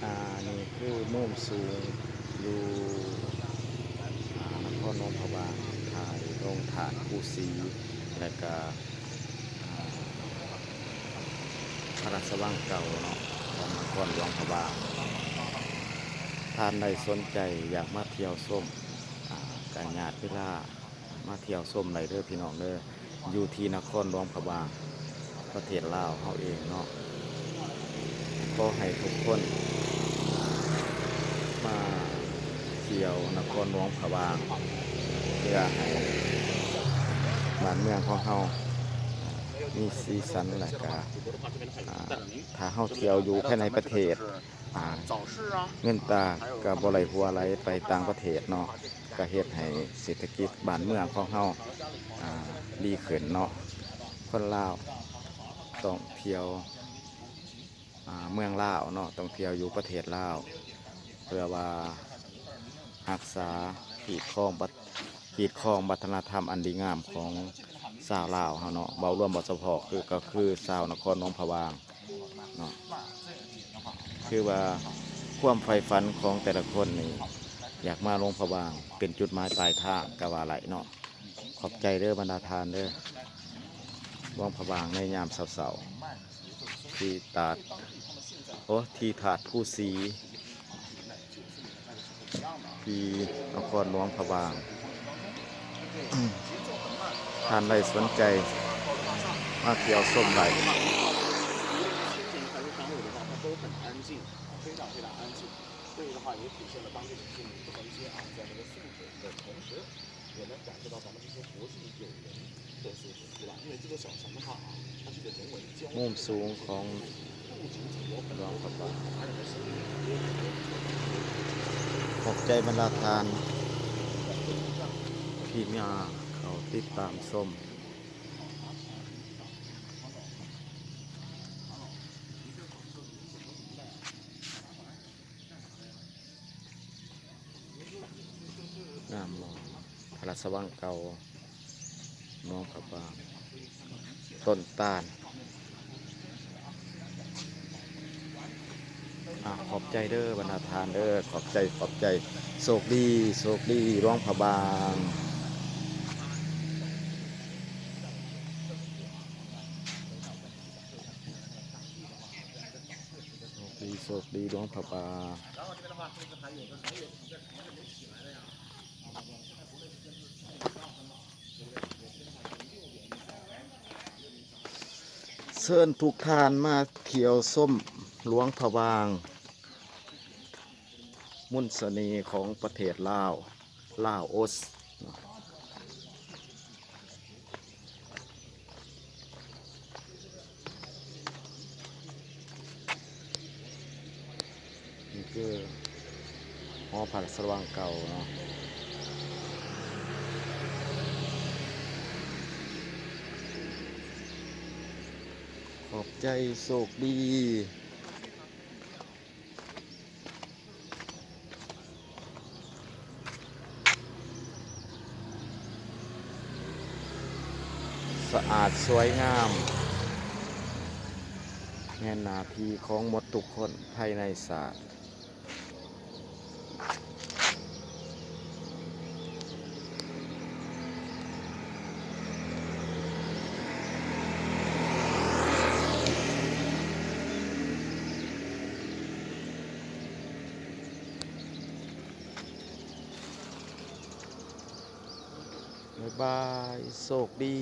ອ່າ ນີ້ຄືມຸມສູງຢູ່ ອ່າ ນະຄອນຫຼວງພະບາງ ຖ່າຍລົງທາດພູສີ ແລະກະ ອ່າ ພະລາຊະວັງເກົ່າເນາະ ຂອງນະຄອນຫຼວງພະບາງ. ທ່ານໃດສົນໃຈຢາກມາທ່ຽວຊົມ ອ່າ ກະຍາດເວລາ ມາທ່ຽວຊົມໄດ້ເດີພີ່ນ້ອງເດີ ຢູ່ທີ່ນະຄອນຫຼວງພະບາງ ປະເທດລາວເຮົາເອງເນາະ. ຂໍໃຫ້ທຸກຄົນມາທ່ຽວນະຄອນຫຼວງພະບາງ ເພື່ອໃຫ້ບ້ານເມືອງຂອງເຮົາມີສີສັນ ແລະກະ ອ່າ ຖ້າເຮົາທ່ຽວຢູ່ພາຍໃນປະເທດ ອ່າ ເງິນຕາກໍບໍ່ໄຫຼຮົ່ວໄຫຼໄປຕ່າງປະເທດເນາະ ກໍເຮັດໃຫ້ເສດຖະກິດບ້ານເມືອງຂອງເຮົາ ອ່າ ດີຂຶ້ນເນາະ. ຄົນລາວຕ້ອງທ່ຽວ ອ່າ ເມືອງລາວເນາະ ຕ້ອງທ່ຽວຢູ່ປະເທດລາວ ເພື່ອວ່າຮັກສາ ຮີດຄອງ ຮີດຄອງວັດທະນະທຳອັນດີງາມຂອງຊາວລາວເຮົາເນາະ. ເວົ້າລວມບໍ່ສະເພາະ ຄື ກໍຄືຊາວນະຄອນຫຼວງພະບາງ ເນາະ ຄືວ່າຄວາມໃຝ່ຝັນຂອງແຕ່ລະຄົນນີ້ ຢາກມາຫຼວງພະບາງເປັນຈຸດໝາຍປາຍທາງກໍວ່າໄດ້ເນາະ. ຂອບໃຈເດີບັນດາທ່ານເດີ ຫຼວງພະບາງໃນຍາມເຊົ້າໆ ທີ່ຕາດ ໂອ້ ທີ່ທາດພູສີ ທີ່ນະຄອນຫຼວງພະບາງ. ທ່ານໃດສົນໃຈມາທ່ຽວຊົມໄດ້. ມຸມສູງຂອງຫຼວງພະບາງ. ຂອບໃຈບັນດາທ່ານທີ່ມາເຂົ້າຕິດຕາມຊົມ. ງາມບໍ່? ພະລາຊະວັງເກົ່າ ຫຼວງພະບາງ ຕົ້ນຕານ. ອາ ຂອບໃຈເດີບັນດາທ່ານເດີ ຂອບໃຈ ຂອບໃຈ. ໂຊກດີ ໂຊກດີ ຫຼວງພະບາງ. ໂຊກດີ ໂຊກດີ ຫຼວງພະບາງ. ເຊີນທຸກທ່ານມາທ່ຽວຊົມຫຼວງພະບາງ ມົນສະເໜ່ຂອງປະເທດລາວ ລາໂອສ. ນີ້ຄືຫໍພະລາຊະວັງເກົ່າເນາະ. ຂອບໃຈ ໂຊກດີ. ສະອາດສວຍງາມ ແມ່ນໜ້າທີ່ຂອງໝົດທຸກຄົນພາຍໃນຊາດ. ບາຍບາຍ ໂຊກດີ.